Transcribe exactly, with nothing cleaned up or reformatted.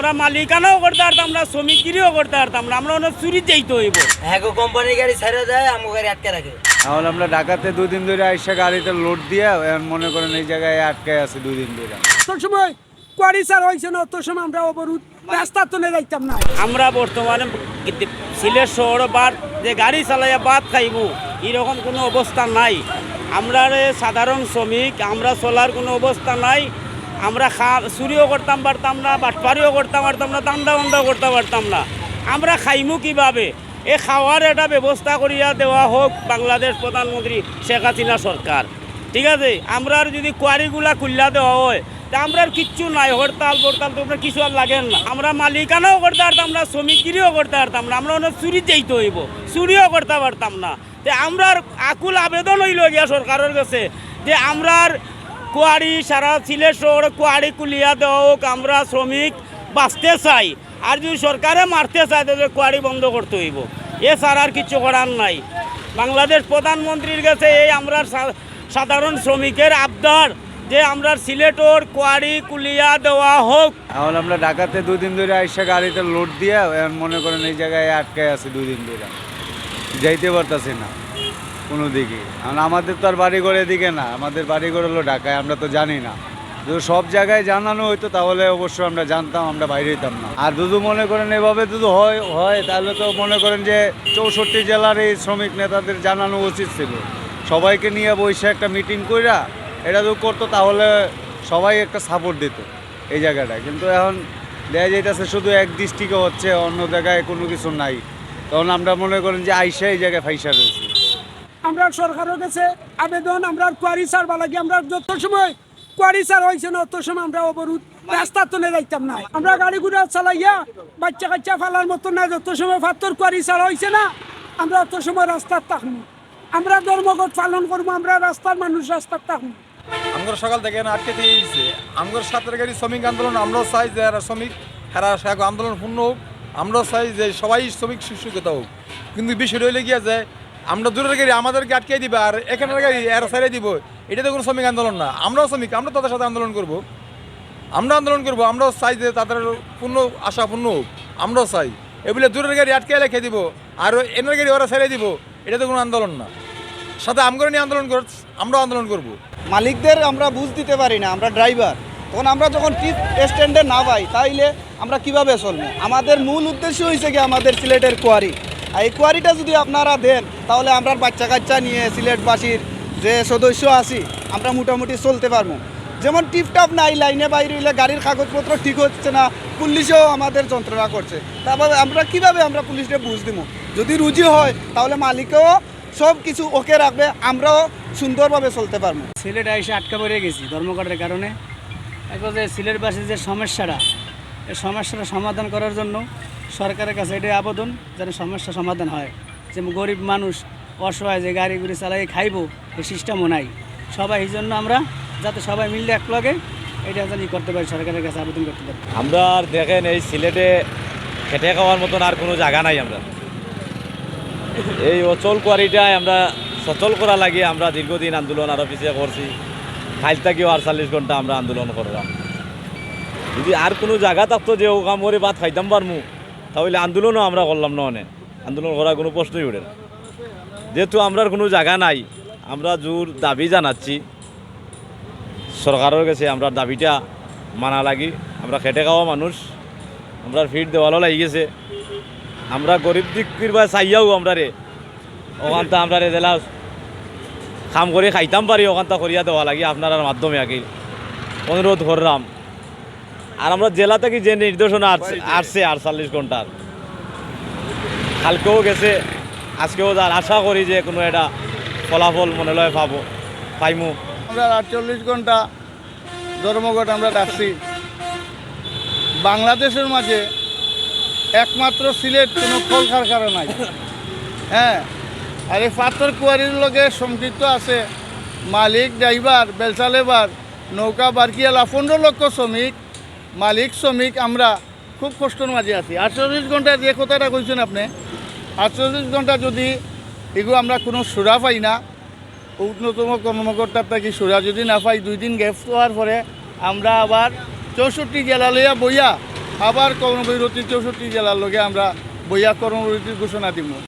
আমরা মালিকানাও করতে পারতাম না, শ্রমিকগিরিও করতে পারতাম না, আমরা অনেক চুরি যাইতে হইব। হ্যাঁ গো, কোম্পানির গাড়ি ছেড়ে দেয়, আমগো গাড়ি আটকে রাখে। এখন আমরা ঢাকাতে দুই দিন ধরে আইসা গাড়িতে লোড দিয়া, এখন মনে করেন এই জায়গায় আটকে আছে দুই দিন ধরে। অত সময় কোয়ারি ছাড়া হইছে না, অত সময় আমরা অবরোধ, রাস্তা তো নিয়ে যাইতাম না। আমরা বর্তমানে সিলেট শহরে বাদ, যে গাড়ি চালাইয়া বাদ খাইমু, এরকম কোনো অবস্থা নাই। আমরা রে সাধারণ শ্রমিক, আমরা চলার কোনো অবস্থা নাই। আমরা খা চুরিও করতাম পারতাম না, বাটপারিও করতাম পারতাম না, ধান্দা বান্দাও করতে পারতাম না। আমরা খাইমু কিভাবে? এ খাওয়ার একটা ব্যবস্থা করিয়া দেওয়া হোক বাংলাদেশ প্রধানমন্ত্রী শেখ হাসিনা সরকার। ঠিক আছে, আমরার যদি কোয়ারিগুলা খুলিয়া দেওয়া হয়, তা আমরার কিচ্ছু নাই, হরতাল বরতাল তো আমরার কিছু আর লাগে না। আমরা মালিকানাও করতে পারতাম না, শ্রমিকগিরিও করতে পারতাম না, আমরা অনেক চুরি যাইতে হইব, চুরিও করতে পারতাম না। তে আমরার আকুল আবেদন হইল গিয়া সরকারের কাছে যে আমরার কোয়ারি, সারা সিলেট শহরে কোয়ারি খুলিয়া দেওয়া হোক, আমরা শ্রমিক বাঁচতে চাই। আর যদি সরকারে মারতে চায়, তাহলে কোয়ারি বন্ধ করতে হইব, এছাড়া আর কিছু করার নাই। বাংলাদেশ প্রধানমন্ত্রীর কাছে এই আমরার সা-, সাধারণ শ্রমিকের আবদার যে আমরার সিলেটর কোয়ারি খুলিয়া দেওয়া হোক। এখন আমরা ঢাকাতে দুই দিন ধরে আইসা গাড়িতে লোড দিয়া, এখন মনে করেন এই জায়গায় আটকে আছে দুই দিন ধরে, যাইতে পারতাছি না কোনো দিকে। কারণ আমাদের তো আর বাড়িঘর এদিকে না, আমাদের বাড়িঘর হলো ঢাকায়, আমরা তো জানি না। যদি সব জায়গায় জানানো হইতো, তাহলে অবশ্য আমরা জানতাম, আমরা বাইরে হইতাম না। আর যদি মনে করেন এভাবে যদি হয় হয়, তাহলে তো মনে করেন যে চৌষট্টি জেলার এই শ্রমিক নেতাদের জানানো উচিত ছিল। সবাইকে নিয়ে বসে একটা মিটিং কইরা এটা যদি করতো, তাহলে সবাই একটা সাপোর্ট দিত এই জায়গাটা। কিন্তু এখন দেখা যাইতেছে শুধু এক ডিস্ট্রিক্টে হচ্ছে, অন্য জায়গায় কোনো কিছু নাই। তখন আমরা মনে করেন যে আইসা এই জায়গায় ফাইসা রয়েছে। আমরা সরকারের কাছে আবেদন, আমরা কোয়ারি ছাড়বা লাগি, আমরা যত সময় কোয়ারি ছাড়া হইছে না, অত সময় আমরা অবরোধ, রাস্তা তো নিয়ে যাইতাম না। আমরা গাড়ি ঘোড়া চালাইয়া বাচ্চা কাচ্চা ফালার মতো না, যত সময় পাথর কোয়ারি ছাড়া হইছে না, আমরা অত সময় রাস্তাত থাকমু। আমরা ধর্মঘট পালন করমু, আমরা রাস্তার মানুষ রাস্তাত থাকমু। আমগর সকাল থেকে না আটকে থেকে গেছে। আমগর সাতের গাড়ি শ্রমিক আন্দোলন, আমরাও চাই যে এরা শ্রমিক, এরা সে আন্দোলন পূর্ণ হোক। আমরাও চাই যে সবাই শ্রমিক সুযোগ সুবিধা হোক। কিন্তু বিষয়টা হইলে গিয়া যে আমরা দূরের গাড়ি আমাদেরকে আটকে দিবে, আর এখানের গাড়ি এরা ছেড়ে দিব, এটা তো কোনো শ্রমিক আন্দোলন না। আমরাও শ্রমিক, আমরা তাদের সাথে আন্দোলন করব। আমরা আন্দোলন করব, আমরাও চাই যে তাদের পূর্ণ আশা পূর্ণ হোক। আমরাও চাই এগুলো দূরের গাড়ি আটকে রেখে দিব, আর এনার গাড়ি ওরা ছেড়ে দিব, এটা তো কোনো আন্দোলন না। সাথে আমগরে নিয়ে আন্দোলন কর, আমরাও আন্দোলন করব। মালিকদের আমরা বুঝ দিতে পারি না, আমরা ড্রাইভার। তখন আমরা যখন টিপ স্ট্যান্ডে না পাই, তাইলে আমরা কিভাবে চলবো? আমাদের মূল উদ্দেশ্য হইছে কি আমাদের সিলেটের কোয়ারি। আর এই কোয়ারিটা যদি আপনারা দেন, তাহলে আমরার বাচ্চা কাচ্চা নিয়ে সিলেটবাসীর যে সদস্য আছি, আমরা মোটামুটি চলতে পারবো। যেমন টিপটাপ নাই, লাইনে বাইরে হইলে গাড়ির কাগজপত্র ঠিক হচ্ছে না, পুলিশেও আমাদের যন্ত্রণা করছে। তারপরে আমরা কিভাবে আমরা পুলিশকে বুঝ দিব? যদি রুজি হয়, তাহলে মালিকও সব কিছু ওকে রাখবে, আমরাও সুন্দরভাবে চলতে পারবো। সিলেট এসে আটকা পড়ে গেছি ধর্মঘটের কারণে। এখন যে সিলেটবাসীর যে সমস্যাটা, এই সমস্যাটা সমাধান করার জন্য সরকারের কাছে এটাই আবেদন, যেন সমস্যা সমাধান হয়, যে গরিব মানুষ অসহায়, যে গাড়ি গুড়ি চালাই খাইবো, এই সিস্টেমও নাই। সবাই এই জন্য আমরা যাতে সবাই মিললে এক লগে এটা যেন ই করতে পারি, সরকারের কাছে আবেদন করতে পারি। আমরা আর দেখেন এই সিলেটে খেটে খাওয়ার মতন আর কোনো জায়গা নাই। আমরা এই অচল কোয়ারিটায় আমরা সচল করা লাগে আমরা দীর্ঘদিন আন্দোলন আরও পিছিয়ে করছি। কাইল থাকিও আটচল্লিশ ঘন্টা আমরা আন্দোলন করলাম। যদি আর কোনো জায়গা থাকতো যে ও কাম করে ভাত খাইতাম পারমু, তাহলে আন্দোলনও আমরা করলাম না। অনে আন্দোলন করার কোনো প্রশ্নই উঠে না। যেহেতু আমরার কোনো জায়গা নাই, আমরা জোর দাবি জানাচ্ছি সরকারের কাছে, আমরার দাবিটা মানা লাগি। আমরা খেটে খাওয়া মানুষ, আমরার ফিট দেওয়ালও লাগি গেছে। আমরা গরিব দুঃখীর বা চাইয়াও আমরারে ওখানটা আমরারে জেলা কাম করে খাইতাম পারি, ওখানটা করিয়া দেওয়া লাগি আপনারার মাধ্যমে আগে অনুরোধ করলাম। আর আমরা জেলা থেকে যে নির্দেশনা আসছে, আসছে আটচল্লিশ ঘন্টার, কালকেও গেছে, আজকেও যার, আশা করি যে কোনো একটা ফলাফল মনে লয় পাবো, পাইমু। আমরা আটচল্লিশ ঘন্টা ধর্মঘট আমরা ডাকছি। বাংলাদেশের মাঝে একমাত্র সিলেট কোনো কল কারখানা নাই। হ্যাঁ, আর এই পাথর কোয়ারির লগে সম্পৃক্ত আছে মালিক, ড্রাইভার, বেলচা লেবার, নৌকা, বারকিয়ালা, পনেরো লক্ষ শ্রমিক, মালিক, শ্রমিক, আমরা খুব কষ্টর মাঝে আছি। আটচল্লিশ ঘন্টা যে কথাটা কইছেন আপনি, আটচল্লিশ ঘন্টা যদি এগু আমরা কোনো সুরা পাই না, ঊর্ধ্বতম কর্মকর্তার থাকি সুরা যদি না পাই, দুই দিন গ্যাপ হওয়ার পরে আমরা আবার চৌষট্টি জেলা লইয়া বইয়া আবার কর্মবিরতি, চৌষট্টি জেলার লগে আমরা বইয়া কর্মবিরতির ঘোষণা দিমু।